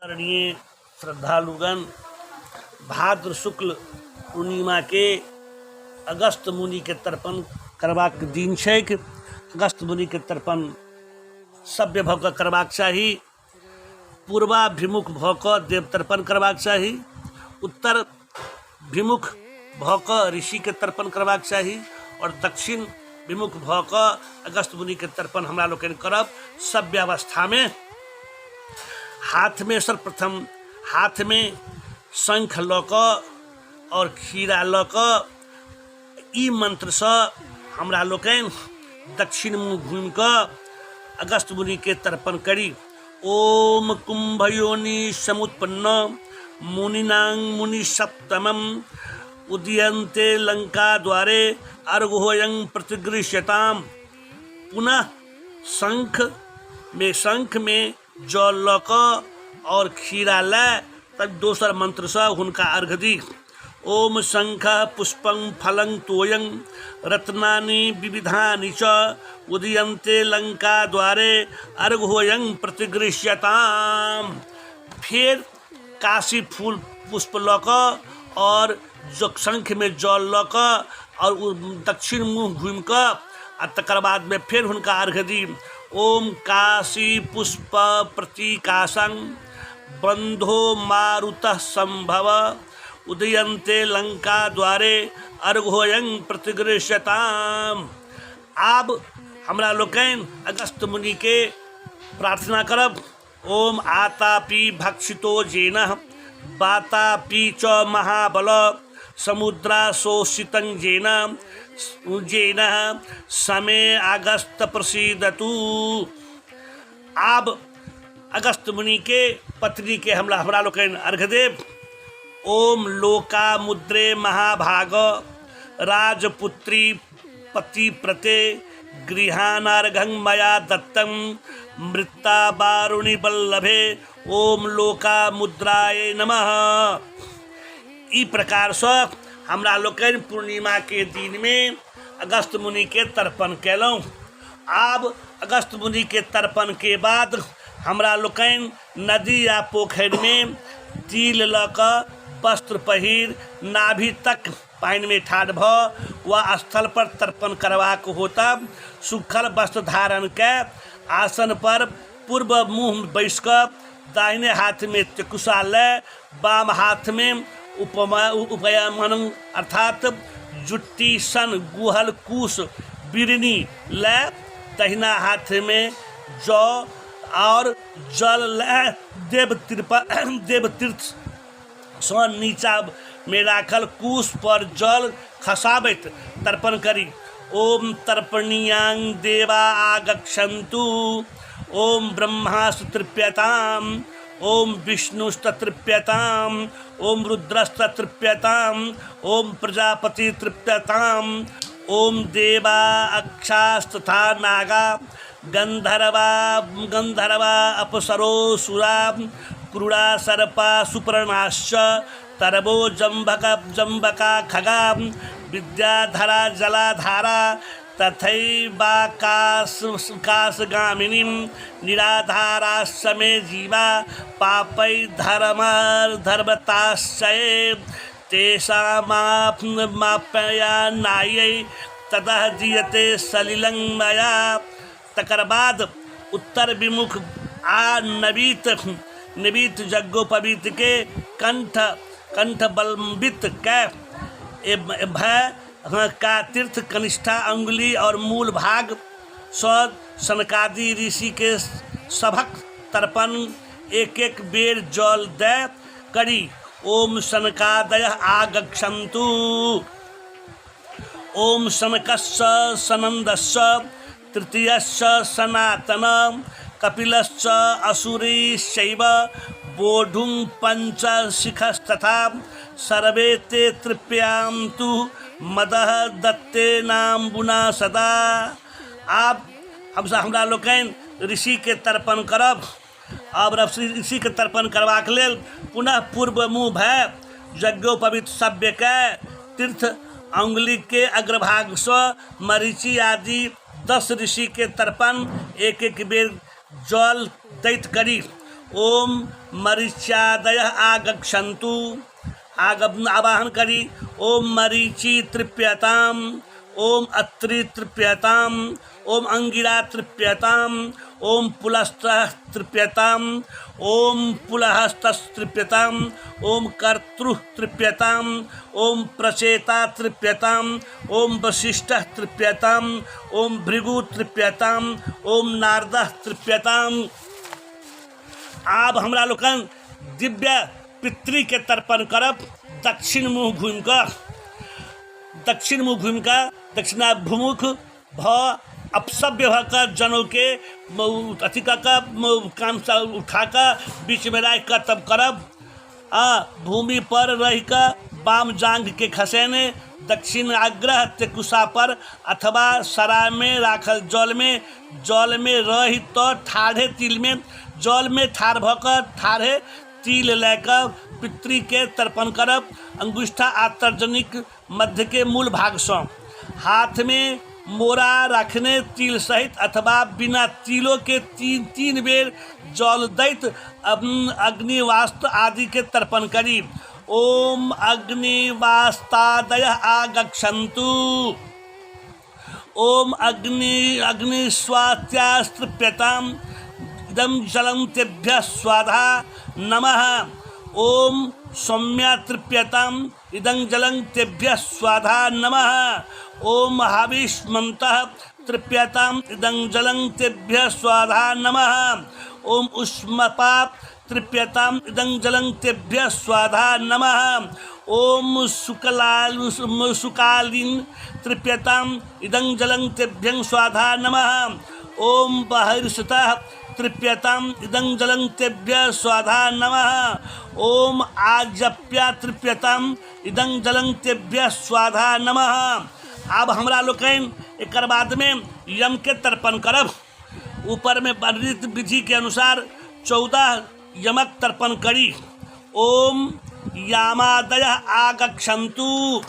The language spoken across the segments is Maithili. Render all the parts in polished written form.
आदरणीय श्रद्धालुगण, भाद्र शुक्ल पूर्णिमा के अगस्त मुनि के तर्पण करबाक दिन छैक। अगस्त मुनि के तर्पण सभ्य भऽ कऽ करबाक चाही। पूर्वाभिमुख भऽ कऽ देव तर्पण करबाक चाही। उत्तर विमुख भऽ कऽ ऋषिके तर्पण करबाक चाही आओर दक्षिण विमुख भऽ कऽ अगस्त मुनिके तर्पण हमरा लोकनि करब। सभ्य अवस्थामे हाथमे सर्वप्रथम हाथमे शंख लऽ कऽ आओर खीरा लऽ कऽ ई मन्त्रसँ हमरा लोकनि दक्षिण मुँह घूमि कऽ अगस्त मुनिके तर्पण करी। ओम कुंभयोनि समुत्पन्न मुनिनां मुनि सप्तमम उदयन्ते लंका द्वारे अर्घोयं प्रतिगृह्यताम। पुनः शंख में जल लऽ कऽ आओर खीरा लए तब दोसर मन्त्रसँ हुनका अर्घ दी। ओम शंख पुष्पं फलं तोयं रत्नानि विविधानि च उदयन्ते लंका द्वारे अर्घोयं प्रतिगृह्यताम। फेर काशी फूल पुष्प लऽ कऽ आओर शंखमे जल लऽ कऽ आओर ओ दक्षिण मुँह घूमि कऽ आ तकर बादमे फेर हुनका अर्घ दी। ओम काशी पुष्प प्रतीकाशं बन्धो मारुतः सम्भव उदयन्ते लंका द्वारे अर्घोयं प्रतिगृह्यताम। आब हमरा लोकनि अगस्त मुनिके प्रार्थना करब। ओम आतापि भक्षितो जेन वातापि च महाबल समुद्रा शोषितं जेन जेन समे अगस्त प्रसीदतु। आब अगस्त मुनि के पत्नी के हमरा लोकनि अर्घ देब। ओम लोका मुद्रे महाभाग राजपुत्री पति प्रते गृहानार्घं मया दत्तं मृत्ता वारुणि वल्लभे ओम लोका मुद्राय नमः। ई प्रकारसँ हमरा लोकनि पूर्णिमा के दिन में अगस्त मुनि के तर्पण कयलहुँ। आब अगस्त मुनि के तर्पण के बाद हमरा लोकनि नदी या पोखरि में तिल लऽ कऽ वस्त्र पहिर नाभि तक पानि में ठाढ़ भऽ वा स्थल पर तर्पण करबाक हो तब सूखल वस्त्र धारण कए आसन पर पूर्व मुँह बैस कऽ दाहिने हाथ में त्रिकुशा लए वाम हाथ में उपयमन अर्थात जुट्टी सन गुहल कुश बिरनी लए दहिना हाथ में जौ और जल लए देवतीर्थ सँ नीचा मे राखल कुश पर जल खसाबैत तर्पण करी। ओम तर्पणीयां देवा आगच्छन्तु ओम ब्रह्मास्तृप्यताम ओम विष्णुस्तृप्यताम ओम रुद्रस्तृप्यताम ओम प्रजापति तृप्यताम ओम देवा अक्षास्तथा नागा गंधर्वा गंधर्वा अपसरो सुरा क्रूरा सर्पा सुपर्णाश्च तरबो जम्बक जम्बका खगा विद्याधरा जलाधारा तथैवाकाश काशगामिनीं निराधाराश्च मे जीवा पापै धर्म धर्मताश्चये तेषामाप्यानायै ततः दीयते सलिलं मया। तकर बाद उत्तर विमुख आ नवीत नवीत यज्ञोपवीत के कंठ कंठ बलम्बित कै भय का तीर्थ कनिष्ठा अंगुली और मूल भाग सँ सनकादि ऋषि के सभक तर्पण एक एक बेर जल दय करी। ओम सनकादय आगच्छन्तु। ओम सनकस्य सनन्दस्य तृतीयस्य सनातन कपिलश्च असुरीश्चैव बोढुं पंच शिखस्तथा सर्वे ते तृप्यान्तु मदः दत्तेनाम्बुना सदा। आब हमसब हमरा लोकनि ऋषि के तर्पण करब। आब ऋषि के तर्पण करबाक लेल पुनः पूर्व मुँह भए यज्ञोपवीत सभ्यके तीर्थ अंगुली के अग्रभाग सँ मरीचि आदि 10 ऋषि के तर्पण एक एक बेर जल दैत करी। ओम मरीच्यादय आगच्छन्तु आग आवाहन करी। ओम मरीचि तृप्यताम, ओम अत्रि तृप्यताम, ओम अंगिरा तृप्यताम, ओम पुलस्त तृप्यताम, ओम पुलहस्तृप्यताम, ओम कर्तृ तृप्यताम, ओम प्रचेता तृप्यताम, ओम वशिष्ठ तृप्यताम, ओम भृगु तृप्यताम, ओम नारद तृप्यताम। आब हमरा लोकन दिव्य पितृके तर्पण करब दक्षिण मुँह घूमि कऽ, दक्षिण मुँह घूमि कऽ दक्षिणाभिमुख भऽ अपसभ्य भऽ कऽ जनउके अथी कऽ कऽ कानसँ उठा कऽ बीचमे राखि कऽ तब करब। आ भूमि पर रहि कऽ बाम जाँघके खसेने दक्षिण आग्रह तेकुशा पर अथवा सरायमे राखल जलमे, जलमे रहि तऽ ठाढ़े तिलमे, जलमे ठाढ़ भऽ कऽ ठाढ़े तिल लए कऽ पितृके तर्पण करब अंगुष्ठा आ तर्जनीक मध्यके मूल भागसँ। हाथमे मोरा रखने तिल सहित अथवा बिना तिलोके तीन तीन बेर जल दैत अग्निवास्त आदिके तर्पण करी। ओम अग्निवास्तादय आगच्छन्तु। ओम अग्नि अग्निस्वात्यास्तृप्यताम इदं जलं तेभ्यः स्वाधा नमः। ओम सौम्या तृप्यताम इदं जलं तेभ्यः स्वाधा नमः। ओम हविष्मन्तः तृप्यताम इदं जलं तेभ्यः स्वाधा नमः। ओम उष्मपा तृप्यताम इदं जलं तेभ्यः स्वाधा नमः। ओम सुकालीन तृप्यताम इदं जलं तेभ्यं स्वाधा नमः। ओम बहिर्षतः तृप्यताम इदं जलं तेभ्यः स्वाधा नमः। ओम आजप्या तृप्यताम इदं जलं तेभ्यः स्वाधा नमः। आब हमरा लोकनि एकर बादमे यम के तर्पण करब। ऊपर में वर्णित विधि के अनुसार 14 यमक तर्पण करी। ओम यामादय आगच्छन्तु।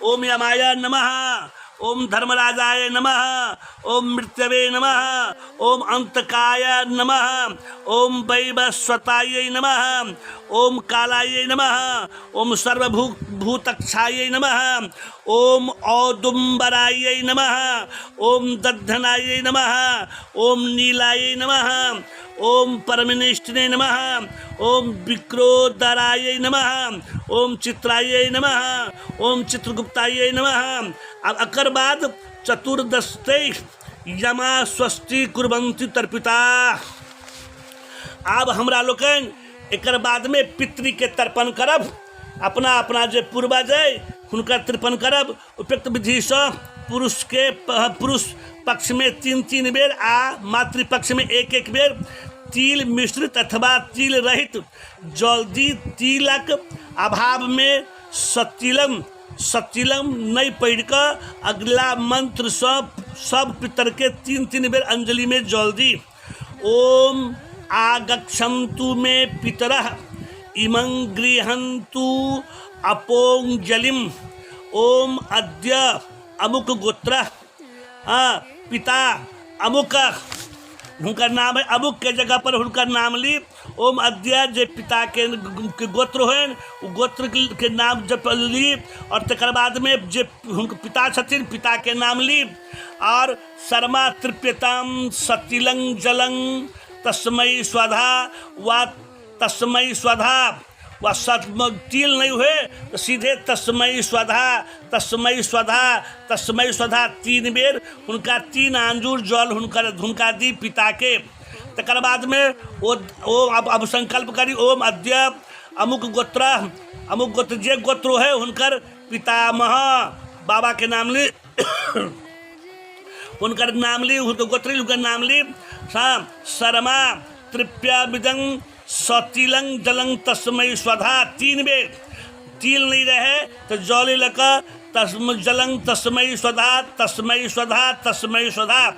ओम यमाय नमः। ओम धर्मराजाय नमः। ओम मृत्यवे नमः। ओम अंतकाय नमः। ओम वैवस्वताय नमः। ओम कालाय नमः। ओम सर्वभूतक्षाय नमः। ओम औदुम्बराय नमः। ओम दद्धनाय नमः। ओम नीलाय नमः। ओम परमनिष्ठने नमः। ओम विक्रोदराय नमः। ओम चित्राय नमः। ओम चित्रगुप्ताय नमः। अब अकर बाद चतुर्दशते यमा स्वस्ति कुर्वन्ति तर्पिता। आब हमरा लोकनि एकर बादमे पितृके तर्पण करब। अपना अपना जे पूर्वज अइ हुनकर तर्पण करब। उपयुक्त विधिसँ पुरुषके पुरुष पक्षमे तीन तीन बेर आ मातृपक्षमे एक एक बेर तिल मिश्रित अथवा तिल रहित जल दी। तिलक अभावमे सतिलम सतिलम नहि पढ़ि कऽ अगिला मन्त्रसँ सब पितरके तीन तीन बेर अंजलिमे जल दी। ओम आगच्छन्तु मे पितरः इमं गृहन्तु अपोंजलिम। ओम अद्य अमुक गोत्र पिता अमुक, हुनकर नाम है अमुक के जगह पर हुनकर नाम ली। ओम अद्य जे पिता के गोत्र होइन ओ गोत्र के नाम जप ली और तकर बाद में जे हुनकर पिता छथिन पिता के नाम ली। और शर्मा तृप्यताम सतिलं जलं तस्मै स्वधा वा तस्मै स्वधा वा सत तिल नहीं हुए तो सीधे तस्मै स्वधा तस्मै स्वधा तस्मै स्वधा तीन बेर हुनका तीन आंजुर जल हुनकर हुनका दी पिता के। तकर बाद में ओ अब संकल्प करी ओम अद्य अमुक गोत्र अमुक गोत्र जे गोत्र है हुनकर पितामह बाबा के नाम ली, हुनकर नाम ली, हुनकर गोत्र ली, हुनकर नाम ली। हाँ, शर्मा तृप्यामिदं सतिलं जलं तस्मै स्वधा तीन बेर। तिल नहीं रहे तो जल लऽ कऽ तस्म जलं तस्मै स्वधा तस्मै स्वधा तस्मै स्वधा।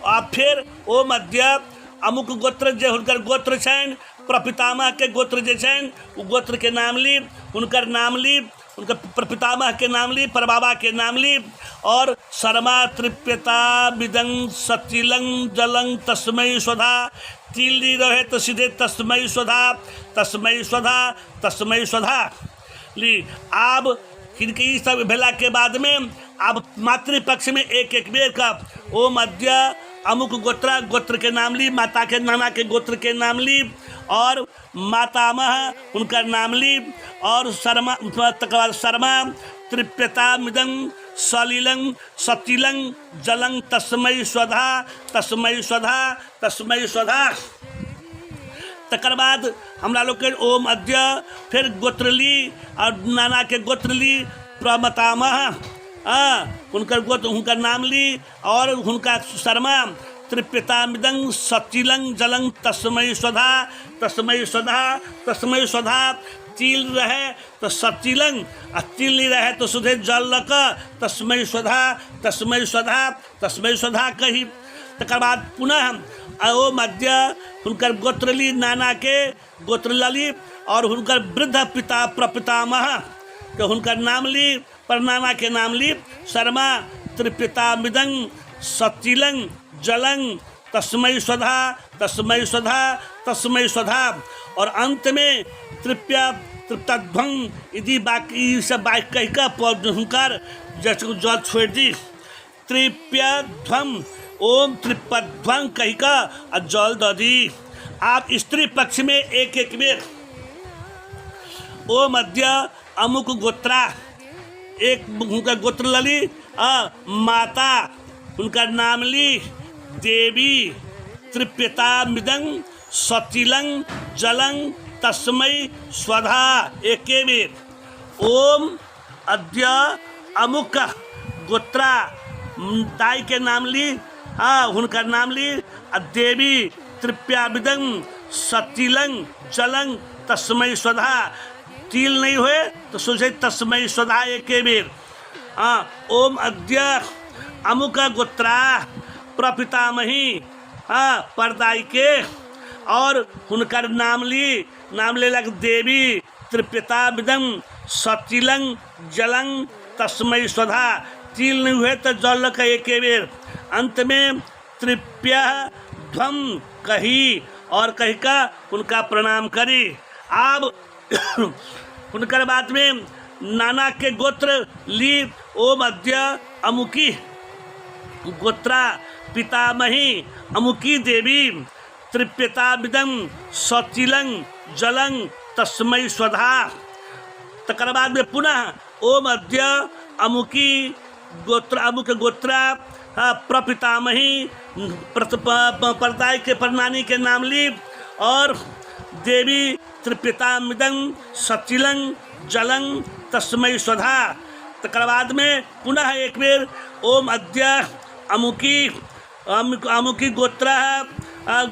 आ फेर ओ मध्य अमुक गोत्र जे हुनकर गोत्र छनि प्रपितामह के गोत्र जे छनि ओ गोत्र के नाम ली, हुनकर नाम ली, हुनकर प्रपितामह के नाम ली, परबाबा के नाम ली। और शर्मा तृप्यता विदं सतिलं जलं तस्मै स्वधा तिल नहि रहै तऽ सीधे तस्मै स्वधा, तस्मै स्वधा, तस्मै स्वधा ली। आब हिनके ई सब भेलाके बादमे आब मातृपक्षमे एक एक बेर का ओम अद्य अमुक गोत्रा गोत्र के नाम ली, माता के नाना के गोत्र के नाम ली और मातामह हुनकर नाम ली और शर्मा, तकर बाद शर्मा तृप्यता मिदं सलिलं सतिलं जलं तस्मै स्वधा, तस्मै स्वधा, तस्मै स्वधा। तकर बाद हमरा लोग के ओम अद्य फिर गोत्र ली और नाना के गोत्र ली प्रमतामह, हुनकर गोत्र हुनकर नाम ली और हुनका शर्मा तृप्यतामिदं सतिलं जलं तस्मै स्वधा, तस्मै स्वधा, तस्मै स्वधा। तिल रहे तो सतिलंग आ तिल नहीं रहे तो सुधे जल लऽ कऽ तस्मै स्वधा, तस्मै स्वधा, तस्मै स्वधा कही। तकर बाद पुनः ओ मध्य हुनकर गोत्र ली, नाना के गोत्र लली और हुनकर वृद्ध पिता प्रपितामह के हुनकर नाम ली, परनाना के नाम ली शर्मा त्रिपिता मिदंग सतिलंग जलंग तस्मै स्वधा, तस्मै स्वधा, तस्मै स्वधा। और अंत में तृप्या तृप्तध्वंग यदि बाकी सब बात कह कऽ पद हुनकर जैसे जल छोड़ि दी, तृप्यध्वं ओम तृप्यध्वं कह कऽ आ जल दऽ दी। आब स्त्री पक्ष में एक एक बेर ओम अद्य अमुक गोत्रा एक हुनकर गोत्र लली आ माता हुनकर नाम ली देवी तृप्यता मृदंग सतिलंग जलंग तस्मै स्वधा एके बेर ओम अद्य अमुक गोत्रा दाई के नाम ली आ हुनकर नाम ली आ देवी तृप्याविदंग सतिलंग जलंग तस्मै स्वधा। तिल नहीं हुए तो सोचे तस्मै स्वधा एके बेर। ओम अद्य अमुक गोत्रा प्रपितामही परदाई के और हुनकर नाम ली, नाम लेलक देवी तृप्यता विदं सतिलंग जलंग तस्मै स्वधा। तिल नहीं हुए तो जल लक एके बेर। अंत में तृप्य ध्वम कही और कही का उनका प्रणाम करी। आब हुनकर बाद में नाना के गोत्र ली ओम अद्य अमुकी गोत्रा पितामही अमुकी देवी तृप्यता विदं सतिलंग जलंग तस्मै स्वधा। तकर बाद में पुनः ओम अद्य अमुकी गोत्र अमुक गोत्रा प्रपितामही परदाई के परनानी के नाम ली और देवी तृप्यतामिदं सतिलंग जलंग तस्मै स्वधा। तकर बाद में पुनः एक बेर ओम अद्य अमुकी अमुकी गोत्रा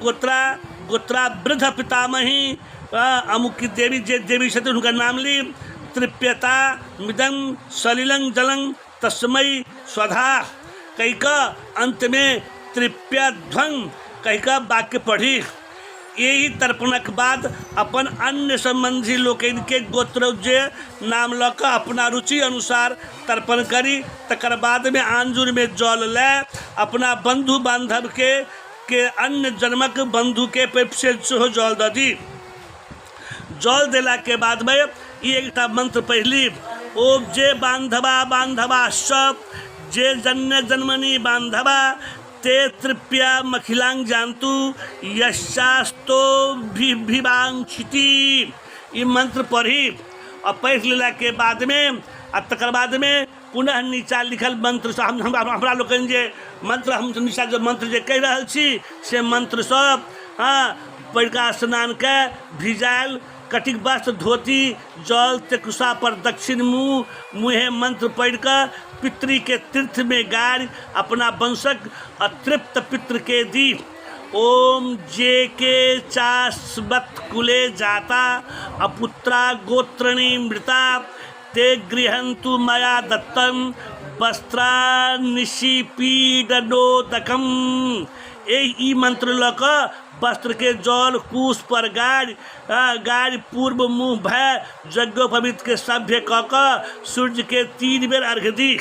गोत्रा गोत्रा वृद्ध पितामही अमुकी देवी जे देवी छथिन हुनकर नाम ली तृप्यता मिदं सलिलं जलं तस्मै स्वधा कहि कऽ अंतमे तृप्यध्वं कहि कऽ वाक्य पढ़ी। एहि तर्पणक बाद अपन अन्य संबंधी लोकनिके गोत्र जे नाम लऽ कऽ अपना रुचि अनुसार तर्पण करी। तकर बादमे आंजुरमे जल लए अपना बंधु बांधवके के अन्य जन्मक बंधुके पैप से सेहो जल दऽ दी। जल देलाके बादमे ई एकटा मंत्र पढ़ि ओम जे बांधवा बांधवाश्च जे जन्य जन्मनि बांधवा ते तृप्या मखिलांग जानतु यशास्तो भिवांक्षिति। ई मंत्र पढ़ी आ पढ़ि लेलाके बादमे आ तकर बादमे पुनः नीचा लिखल मंत्रसँ हमरा लोकनि जे मंत्र हम नीचा जे मंत्र जे कहि रहल छी से मंत्रसँ पढ़ि कऽ स्नान कऽ भिजायल कटिक वस्त्र धोती जल तेकुसा पर दक्षिण मुँह मुँहे मंत्र पढ़ि कऽ पितृके तीर्थमे गाड़ि अपना वंशक अतृप्त पितृके दी। ओम जे के चास्मत कुले जाता अपुत्रा गोत्रणी मृता ते गृहन्तु मया दत्तं वस्त्रानिशिपीडनोदकम। एहि ई मंत्र लऽ कऽ वस्त्रके जल कुश पर गाड़ि गाड़ि पूर्व मुँह भए यज्ञोपवीतके सभ्य कऽ कऽ सूर्यके 3 बेर अर्घ्य दी।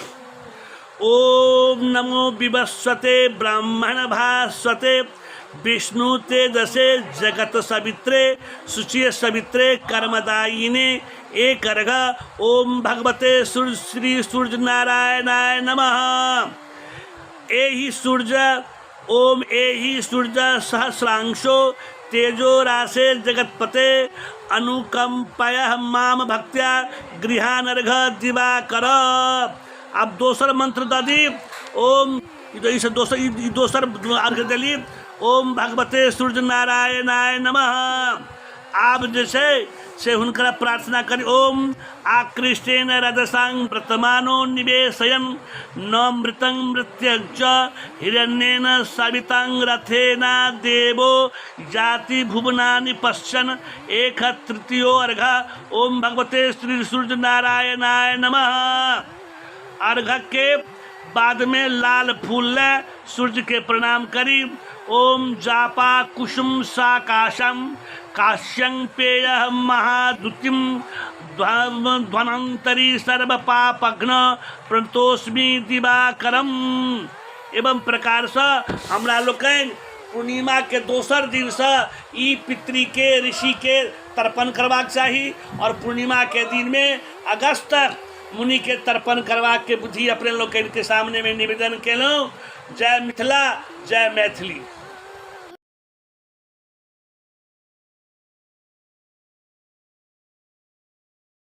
ओम नमो विवस्वते ब्राह्मण भास्वते विष्णु तेजसे जगत सवित्रे शुचि सवित्रे कर्मदायिने एक अर्घ ओम भगवते सूर्य श्री सूर्य नारायणाय नमः। एहि सूर्य ओम एहि सूर्य सहस्रांशो तेजो राशे जगत्पते अनुकम्पय माम भक्त्या गृहानर्घ दिवाकर। आब दोसर मंत्र दऽ दी। ओम ई दोसर ई दोसर अर्घ देली। ओम भगवते सूर्य नारायणाय नमः। आब जे छै से हुनकरा प्रार्थना करी। ओम आकृष्टेन रजसां वर्तमानो निवेशयन न मृतं मृत्यं च हिरण्येन सवितां रथेना देवो जाति भुवनानि पश्यन् एक तृतीयो अर्घ ओम भगवते श्री सूर्य नारायणाय नमः। अर्घ के बाद में लाल फूल ले सूर्य के प्रणाम करी। ओम जापा कुसुम साकाशम काश्यं पेय महादुतिम ध्वनंतरी सर्व पापघ्न प्रणतोस्मी दिवाकरम। एवं प्रकार से हमरा लोकनि पूर्णिमा के दोसर दिन से ई पितृ के ऋषि के तर्पण करबाक चाही और पूर्णिमा के दिन में अगस्त मुनि के तर्पण करबाक के बुद्धि अपने लोकनि के सामने में निवेदन केलहुँ। जय मिथिला, जय मैथिली।